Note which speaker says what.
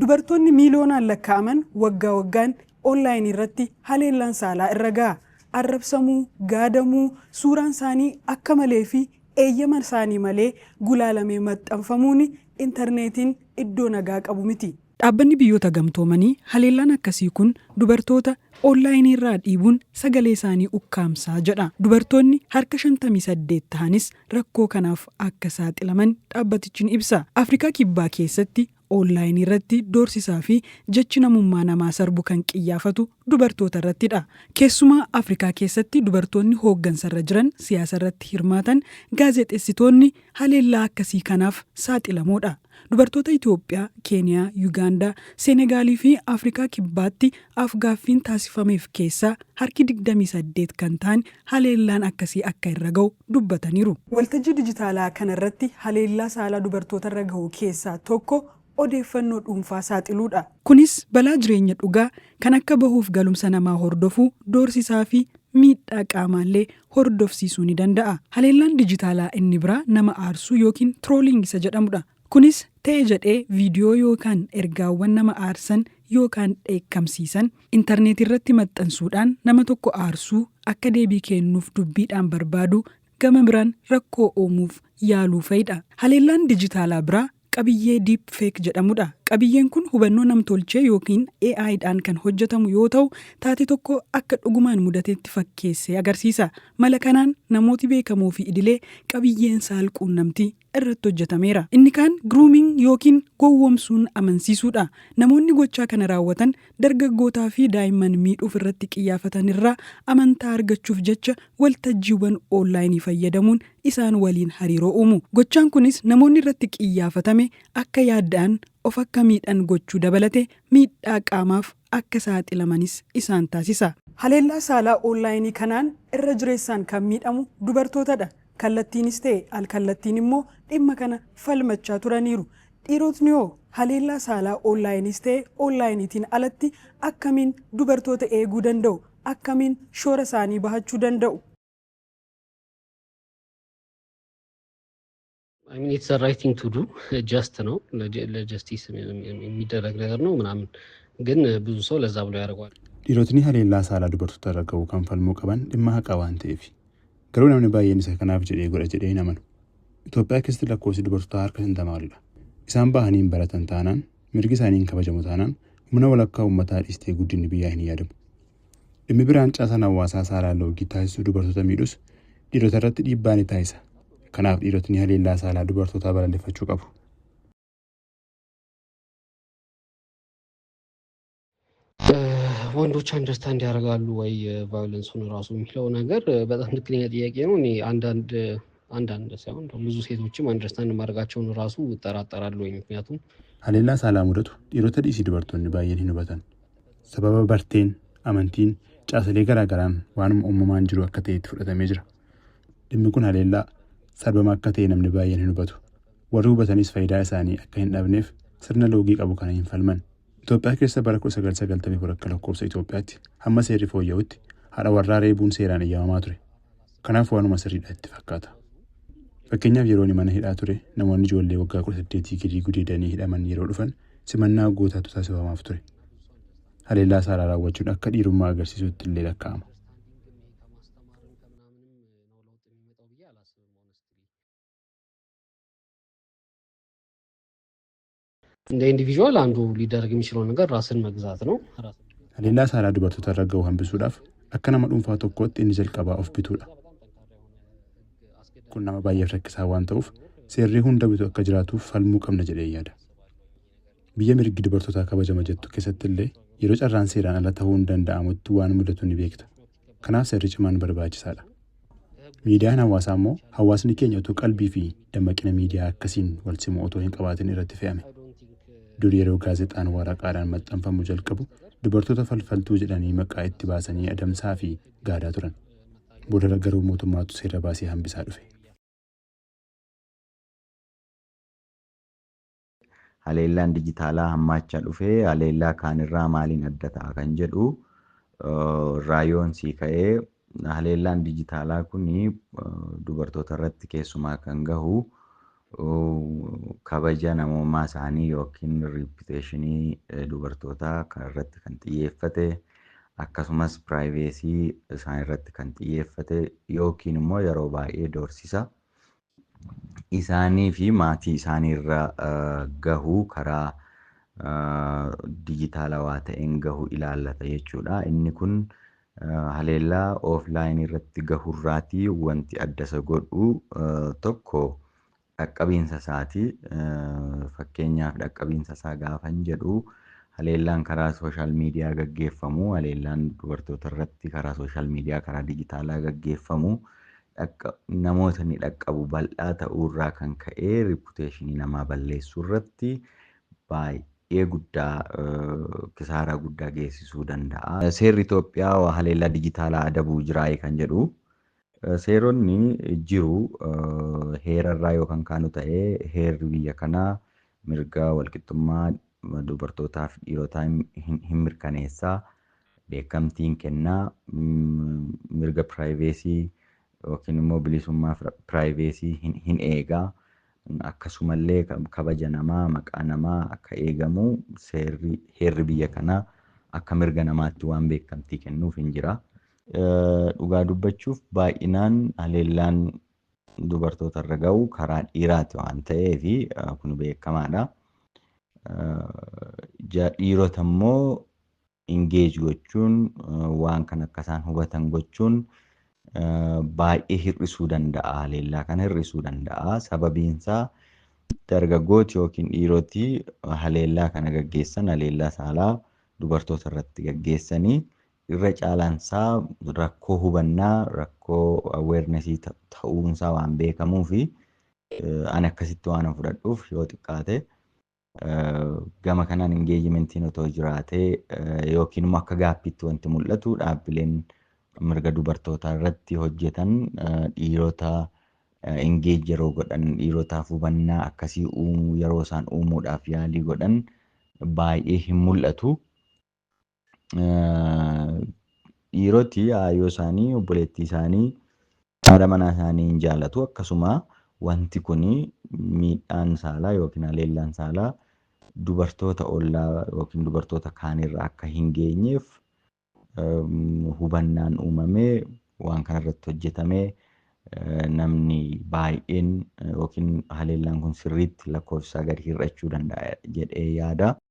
Speaker 1: Dubartoonni miiliyoonaan lakkaa'aman waggaa waggaan onlaayinii irratti haleellaan saalaa irra gaha. Arrabsamuu, gaadamuu, suuraan isaanii akka malee fi eeyyama isaanii malee gulaalamee maxxanfamuun intarneetiin iddoo nagaa qabu miti. Dhaabbanni Biyyoota Gamtoomanii haleellaan akkasii kun dubartoota onlaayinii irraa dhiibuun sagalee isaanii ukkaamsaa jedha. Dubartoonni harka 58 tahanis rakkoo kanaaf akka saaxilaman dhaabbatichi ni ibsa. Afrikaa Kibbaa keessatti onlaayinii irratti doorsisaa fi jechi namummaa namaa sarbu kan qiyyaafatu dubartoota irrattidha. Keessumaa Afrikaa keessatti dubartoonni hooggansarra jiran, siyaasarratti hirmaatan, gaazexeessitoonni haleellaa akkasii kanaaf saaxilamoodha. Dubartoota Itoophiyaa, Keeniyaa, Yugaandaa, Seenegaalii fi Afrikaa Kibbaatti af-gaaffiin taasifameef keessaa harki 28 kan tahan haleellaan akkasii akka irra gahu dubbataniiru. Waltajjii dijitaalaa kanarratti haleellaa saalaa dubartootarra gahu keessaa tokko odeeffannoo dhuunfaa saaxiluudha. Kunis balaa jireenya dhugaa kan akka bahuuf galumsa namaa hordofuu, doorsisaa fi miidhaa qaamaallee hordofsiisuu ni danda'a. Haleellaan dijitaalaa inni biraa nama aarsuu yookiin trolling isa jedhamudha. Kunis ta'e jedhee viidiyoo yookaan ergaawwan nama aarsan yookaan dheekkamsiisan intarneetiirratti maxxansuudhaan nama tokko aarsuu, akka deebii kennuuf dubbiidhaan barbaaduu, gama biraan rakkoo uumuuf yaaluu fa'idha. Haleellaan dijitaalaa biraa qabiyyee deep fake jedhamudha. Qabiyyeen kun hubannoo namtolchee yookiin AI dhaan kan hojjetamu yoo ta'u, taatee tokko akka dhugumaan mudatetti fakkeessee agarsiisa. Mala kanaan namooti beekamoo fi idilee qabiyyeen saal-quunnamtii irratti hojjetameera. Inni kaan grooming yookiin gowwoomsuun amansiisuudha. Namoonni gochaa kana raawwatan dargaggootaa fi daa'imman miidhuuf irratti qiyyaafatan irraa amantaa argachuuf jecha waltajjiiwwan onlaayinii fayyadamuun isaan waliin hariiroo uumu. Gochaan kunis namoonni irratti qiyyaafatame akka yaadda'an, of akka miidhan gochuu dabalate miidhaa qaamaaf akka saaxilamanis isaan taasisa. Haleellaa saalaa onlaayinii kanaan irra jireessaan kan miidhamu dubartootadha. Kallattiinis ta'e al-kallattiin immoo dhimma kana falmachaa turaniiru. Dhiirotni hoo haleellaa saalaa onlaayiniis ta'e onlaayiniitiin alatti akkamiin dubartoota eeguu danda'u? Akkamiin shoora isaanii bahachuu danda'u?
Speaker 2: I mean, it's right thing to do, just ነው፣ ለ justice የሚደረግ ነገር ነው ምናምን፣ ግን ብዙ ሰው ለዛ ብሎ ያደርገዋል።
Speaker 3: Dhiirotni haleellaa saalaa dubartoota irra gahu kan falmuu qaban dhimma haqaa waan ta'eef. Garuu namni baay'een isa kanaaf jedhee godha jedhee hin amanu. Itoophiyaa keessatti lakkoofsi dubartootaa harka 50 olidha. Isaan bahanii hin baratan taanaan, mirgi isaanii hin kabajamu taanaan, humna walakkaa uummataa dhiistee guddinni biyyaa hin yaadamu. Dhimmi biraan caasaan hawaasaa saalaan loogii taasisuu dubartoota miidhus dhiirota irratti dhiibbaa ni taasisa. Kanaaf dhiirotni haleellaa saalaa dubartootaa balaaleffachuu qabu.
Speaker 2: ወንዶች understand ያደርጋሉ ወይ violence ኡን ራሱ የሚለው ነገር በጣም ትክክለኛ ጥያቄ ነው። እኔ አንዳንድ አንዳንድ ሳይሆን ብዙ ሴቶችም understand ማድረጋቸውን ራሱ እጠራጠራለሁ ወይ፣ ምክንያቱም
Speaker 3: Haleellaa saalaa mudatu dhiirota dhiisii dubartoonni baay'een hin hubatan. Sababa barteen, amantiin, caasalee garaagaraan waanuma uumamaan jiru akka ta'etti fudhatamee jira. Dhimmi kun haleellaa sarbama akka ta'e namni baay'een hin hubatu. Warri hubatanis faayidaa isaanii akka hin dhabneef sirna loogii qabu kana hin falman. Itoophiyaa keessa bara 1994 akka lakkoofsa Itoophiyaatti hamma seerri fooyya'utti haadha warraa reebuun seeraan eeyyamamaa ture. Kanaaf waanuma sirriidha itti fakkaata. Fakkeenyaaf, yeroo inni mana hidhaa ture namoonni ijoollee waggaa 18 gadii gudeedanii hidhaman yeroo dhufan simannaa gootaatu taasifamaaf ture. Haleellaa saalaa raawwachuun akka dhiirummaa agarsiisutti illee lakkaa'ama.
Speaker 2: ከማስተማርም ከምናምንም ነው ለውጥ የሚመጣው ብዬ አላስብም honestly። እንደ individual አንዱ ሊደረግ የሚችለው ነገር ራስን መግዛት ነው።
Speaker 3: Haleellaa saalaa dubartoota irra gahu hambisuudhaaf akka nama dhuunfaa tokkootti inni jalqabaa of bituudha. Kun nama baay'eef rakkisaa waan ta'uuf seerri hunda bitu akka jiraatuuf falmuu qabna jedhee yaada. Biyya mirgi dubartootaa kabajama jettu keessatti illee yeroo carraan seeraan ala ta'uu hin danda'amutti waan mudatu ni beekta. Kanaaf seerri cimaan barbaachisaadha. Miidiyaan hawaasaa immoo hawaasni keenya otoo qalbii fi dammaqina miidiyaa akkasiin wal simu otoo hin qabaatin irratti fe'ame. Dur yeroo gaazexaan waraqaadhaan maxxanfamu jalqabu dubartoota falfaltuu jedhanii maqaa itti baasanii adamsaa fi gaadaa turan. Boodarra garuu mootummaatu seera baasee hambisaa dhufe.
Speaker 4: Haleellaan dijitaalaa hammaachaa dhufee haleellaa kaanirraa maaliin adda ta'a kan jedhu irraa yoon sii ka'ee, haleellaan dijitaalaa kun dubartoota irratti keessumaa kan gahu Kabaja namummaa isaanii yookiin reputation dubartootaa kan irratti kan xiyyeeffate, akkasumas privacy isaan irratti kan xiyyeeffate yookiin immoo yeroo baay'ee doorsisa isaanii fi maatii isaanii irra gahuu karaa dijitaalawaa ta'een gahu ilaallata jechuudha. Inni kun haleellaa offline irratti gahurraatii wanti adda isa godhu tokko dhaqqabiinsa isaati. Fakkeenyaaf, dhaqqabiinsa isaa gaafan jedhu, haleellaan karaa social media gaggeeffamu, haleellaan dubartoota irratti karaa social media, karaa dijitaalaa gaggeeffamu, namoota inni dhaqqabu bal'aa ta'uurraa kan ka'e reputation namaa balleessuu irratti baay'ee guddaa, kisaaraa guddaa geessisuu danda'a. Seerri Itoophiyaa haleellaa dijitaalaa adabuu jiraayee kan jedhu, seeronni jiru. Heerarraa yookaan kaanu ta'ee, heerri biyya kanaa mirga walqixxummaa dubartootaa fi dhiirotaa hin mirkaneessaa, beekamtiin kennaa, mirga privacy yookiin immoo bilisummaa privacy hin eegaa. Akkasumallee kabaja namaa, maqaa namaa akka eegamu seerri, heerri biyya kanaa akka mirga namaatti waan beekamtii kennuuf hin jira. Dhugaa dubbachuuf, baay'inaan haleellaan dubartoota irra gahu karaa dhiiraati waan ta'eef kun beekamaadha. Dhiirota immoo engage gochuun, waan kana akka isaan hubatan gochuun baay'ee hir'isuu danda'a. Haleellaa kana hir'isuu danda'a. Sababiinsaa, dargaggooti yookiin dhiiroti haleellaa kana gaggeessan, haleellaa saalaa dubartoota irratti gaggeessanii, irra caalaansaa rakkoo hubannaa, rakkoo awareness ta'uunsaa waan beekamuu fi ani akkasitti waan fudhadhuuf, yoo xiqqaate gama kanaan engagementiin otoo jiraatee, yookiin immoo akka gaaffiitti wanti mul'atu, dhaabbileen mirga dubartootaa irratti hojjetan dhiirota engage yeroo godhan, dhiirotaaf hubannaa akkasii uumuu yeroo isaan uumuudhaaf yaalii godhan baay'ee hin mul'atu. Dhiiroti haayoo isaanii, obboleettii isaanii, haadha manaa isaanii hin jaallatu. Akkasuma wanti kun, miidhaan saalaa yookiin haleellaan saalaa, dubartoota ollaa yookiin dubartoota kaanirra akka hin geenyeef hubannaan uumamee, waan kanarratti hojjetamee, namni baay'een yookiin haleellaan kun sirriitti lakkoofsa gadi hir'achuu danda'a jedhee yaada.